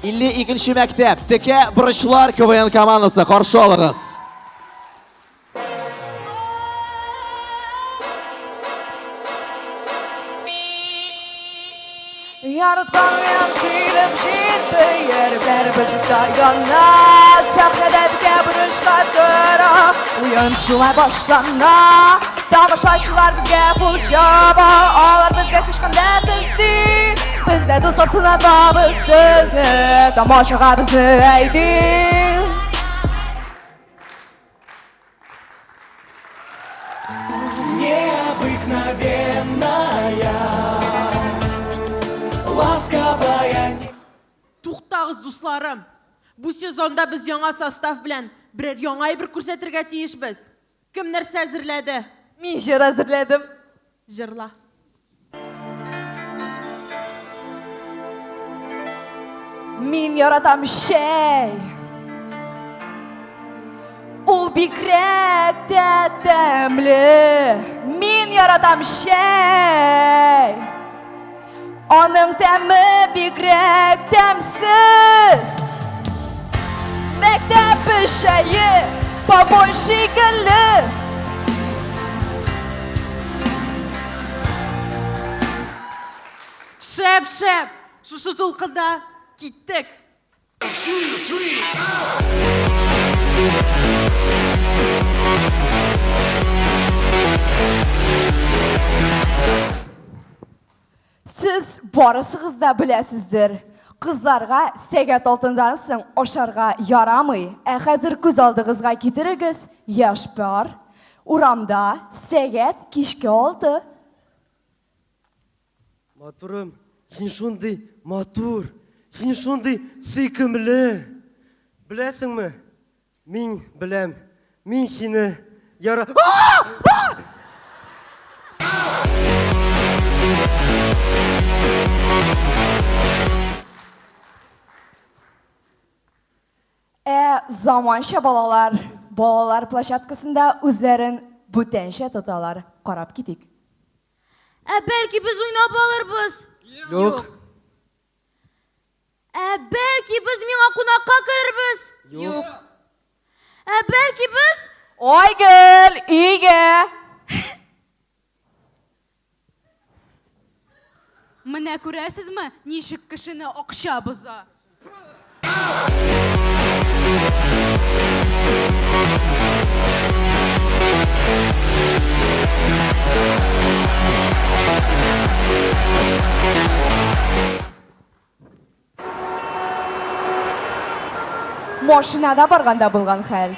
52 мәктәп, Текә борычлар КВН командасы каршы алыгыз. Яраткан ян килеп җитте, йөрәкләребез утта яна. Сәхнәдә текә борычлар тора, уен шулай башлана. Тамашачылар безгә кул чаба, алар безгә көч һәм дәрт өсти. Без дә дуслар сынатабыз сезне, тамашага безне әйди. Ласковая. Туктагыз, дусларым! Бу сезонда без яңа состав белән берәр яңа әйбер күрсәтергә тиешбез. Кем нәрсә әзерләде? Мин җыр әзерләдем. Җырла. Мин яратам чәй. Ул бигрәк тә тәмле. Мин яратам чәй. Аның тәме бигрәк тәмсез. Мәктәп чәе помой шикелле. Шәп, шәп! Шушы дулкында киттек. Сез барысыгыз да беләсездер, кызларга сәгать алтыдан соң ашарга ярамый. Ә хәзер күз алдыгызга китерегез, яшь пар урамда, сәгать кичке алты. Матурым, син шундый матур, син шундый сөйкемле. Беләсеңме, мин беләм, мин сине яра... Ә заманча балалар балалар площадкасында үзләрен бүтәнчә тоталар. Карап китик. Ә бәлки без уйнап алырбыз? Юк. Ә бәлки без миңа кунакка керербез? Юк. Ә бәлки без... Айгөл, өйгә! Менә күрәсезме, ничек кешене акча боза. Машинада барганда булган хәл.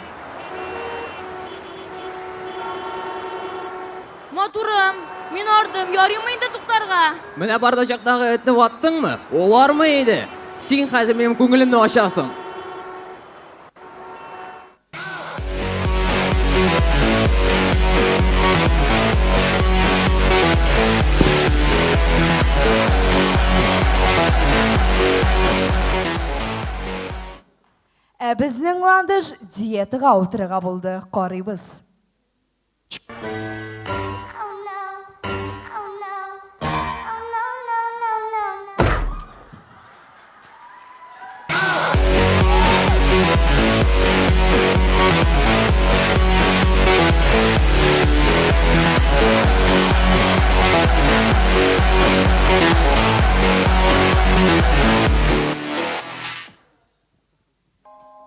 Матурым, мин ардым, ярыймы инде туктарга? Менә бардачактагы этне ваттыңмы? Ул армый иде. Син хәзер минем күңелемне ачасың. Ә безнең Ландыш диетага утырырга булды. Карыйбыз.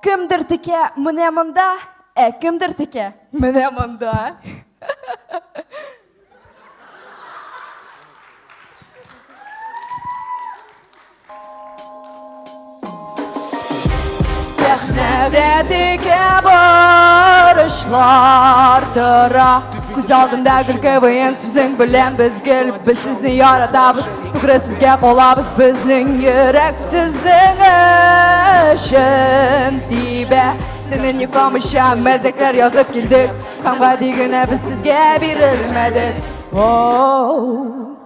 Кемдер текә менә монда, ә кемдер текә менә монда. Сәхнәдә текә борычлар тора. Күз алдында гел КВН сезнең белән без гел без сезне яратабыз. Тугры сезгә калабыз, безнең йөрәк сезнең өчен тибә. Төнен йокламыйча мәзәкләр язып килдек. Һәм гади генә без сезгә бирелмәдек. Оу.